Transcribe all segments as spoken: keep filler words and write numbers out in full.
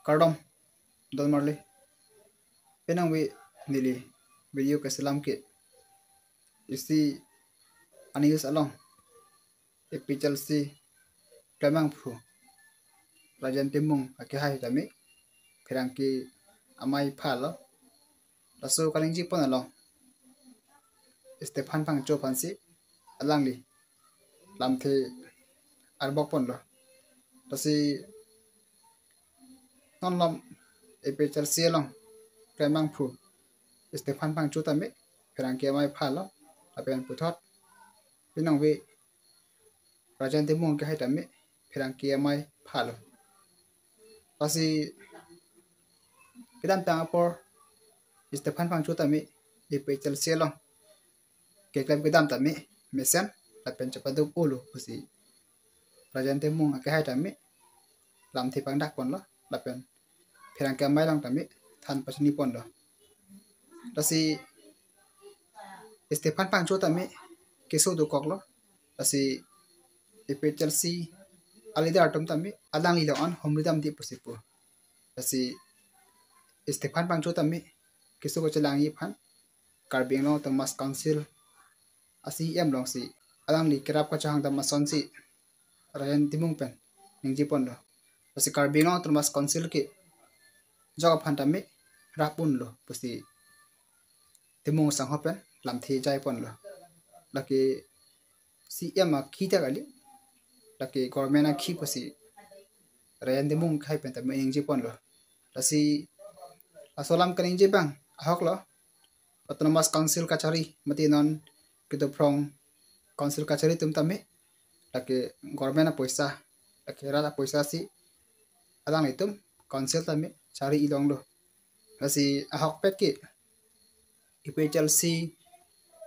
Kardom, don marli. Penang ave neli video keselam ke isi a-news along APHLC klemangphu Rajen Timung akehai tame pherangke amei phalo. Laso kalingjipon along Stephan Phangcho aphansi alangli lamthe arbokponlo. Lasi non malom APHLC along klemangphu Stephan Phangcho tame pherangke amei phalo. Lapen puthot penang ave Rajen Timung akehai tame pherangke amei phalo. Lasi kedamtang apor Stephan Phangcho tame APHLC along keklem kedam tame mesen lapen chepaduk-olo pusi Rajen Timung akehai tame lamthe pangdakponlo lapen pherangke amei along tame than pachiniponlo. Lasi Stephan Phangcho tame keso dokoklo. Lasi APHLC a-leader atum tame alangli along an humri damde pusi pu. Lasi Stephan Phangcho tame keso kachelangji aphan Karbi Anglong Autonomous Council a-CEM alongsi alangli kerap kachehang dam asonsi Rajen Timung pen ningjeponlo. Lasi Karbi Anglong Autonomous Council kejok aphan tame rap unlo pusi Timung sangho pen lamthe jaiponlo. Lake CEM akhi ta kali, lake government akhi pusi Rajen Timung akehai pen tame ningjeponlo. Lasi laso alam kaningje abang ahoklo, Autonomous Council kachari mate non kedophrong Council kachari atum tame lake government apoisa, lake rat apoisa si alanglitum Council tame chari-i longlo. Lasi ahokpet ke APHLC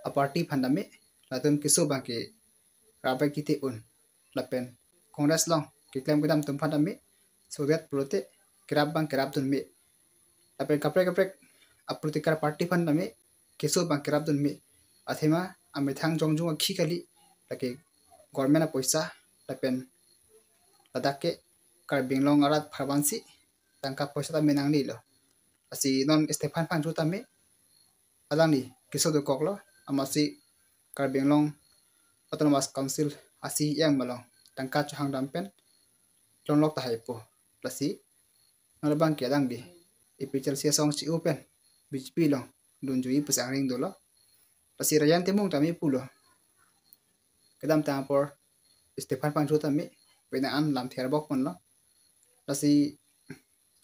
a-party aphan tame latum keso abang ke rapvek titi un. Lapen Congress along keklem kedam atum aphan tame sodet pulote kerap abang kerapdun me. Lapen kaprek kaprek a-political party aphan tame keso abang kerapdun me. Athema amethang jongjung akhi kali, lake government apoisa lapen ladak ke Karbi Anglong arat apharman si tangka poisa tame nangnelo. Lasi non Stephan Phangcho tame alangli keso dokoklo, amatsi Karbi Anglong Autonomous Council a-CEM along tangka chehang dam pen longlok tahai pu. Lasi non abang ke alangli APHLC asong si u pen BJP along dunjui pusi angring dolo. Lasi Rajen Timung tame pulo, kedamtang apor Stephan Phangcho tame penang an lamthe arbokponlo. Lasi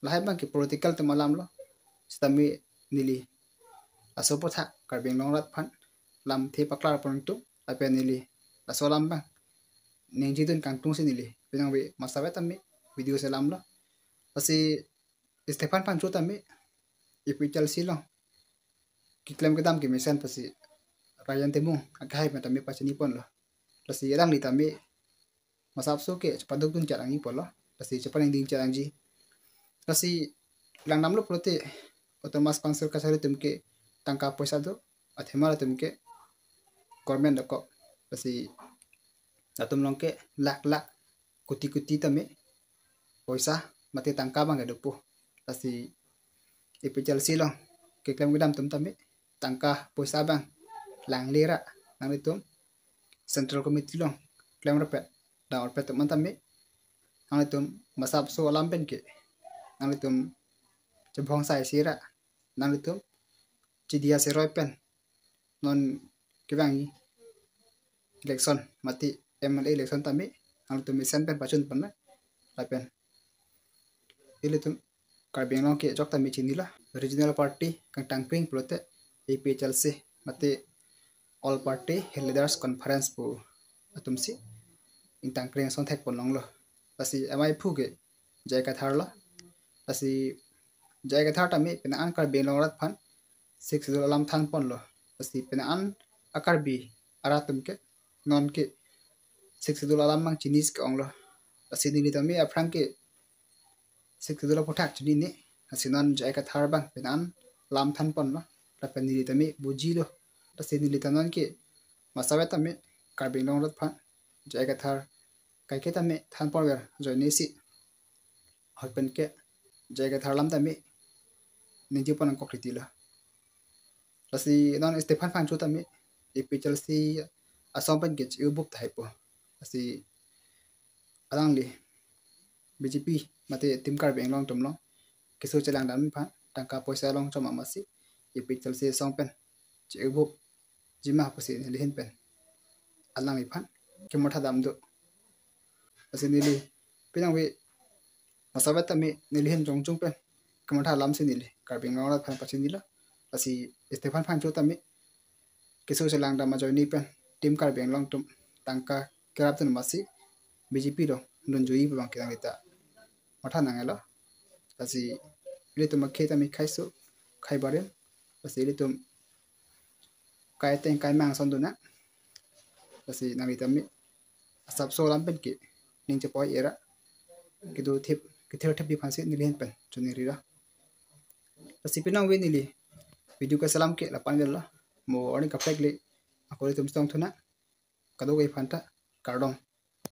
lahai abang ke political atum alamlo. Sitame neli laso aputhak Karbi Anglong arat aphan lamthe paklarpon atum, lapen neli laso alam abang ningjedun kangtungsi neli penang ave masap tame video selamlo. Lasi Stephan Phangcho tame APHLC along keklem kedam kemesen pusi Rajen Timung akehai pen tame pachiniponlo. Lasi alangli tame masapso ke chepadukdun chetangji pulo. Lasi chepaningding chetangji. Lasi langdamlo pulote Autonomous Council kachari atum ke tangka poisa do, athema latum ke government dokok. Lasi latum along ke lakh lakh, koti koti tame poisa mate tangka abang ke dopo. Lasi APHLC along keklem kedam atum tame tangka poisa abang langle ra, nanglitum Central Committee along klem rapet, dang rapet atum an tame nanglitum masapso alam pen ke nanglitum chebhong sai si ra, nanglitum chidia seroi pen non kevang election mate MLA election tame nanglitum mesen pen pachunpon na. Lapen ilitum Karbi Anglong kejok tame chinilo, regional party kangtangkring pulote APHLC mate All Party Hill Leaders Conference pu atumsi ingtangkring asonthekpon longlo. Lasi amei aphu ke J I Kathar lo. Lasi J I Kathar tame penang an Karbi Anglong arat aphan Sixth Schedule alam thanponlo. Lasi penang an a-Karbi arat atum ke non ke Sixth Schedule alam abang chini si ke-onglo. Lasi neli tame aphrang ke Sixth Schedule aputhak chinine. Lasi non J I Kathar abang penang an lam thanponlo. Lapen neli tame bujilo. Lasi neli ta non ke masap tame Karbi Anglong arat aphan J I Kathar kaike tame thanponver ajoine si ahut pen ke J I Kathar alam tame ningje pon nangkok riti lo. Lasi non Stephan Phangcho tame A P H L C asong pen ke che-ubup tahai po. Lasi alangli B J P mate Team Karbi Anglong atum along keso chelangdam aphan tangka poisa along chom amatsi A P H L C asong pen che-ubup jima pusi neli ahin pen alangliphan kematha dam do. Lasi neli pinangve masavet tame neli ahin jongjong pen kematha alam si neli Karbi Anglong arat aphan pachini lo. Lasi Stephan Phangcho tame keso chelangdam ajoine pen Team Karbi Anglong atum tangka kerap dun amatsi B J P along dunjui pu abang ke nanglita matha nanglo. Lasi ilitum akhei tame khaiso khaibarim, lasi ilitum kai ateng kai mang ason dun nang. Lasi nangli tame asapso alam pen ke ning chepoi era kedo thip kethir thip di aphansi neli ahin pen choningri lo. Lasi pinangve neli video keselam ke lapu-an lo. Mo arni kaprek le ako ilitum chetong thu nang. Kadokave aphanta kardom.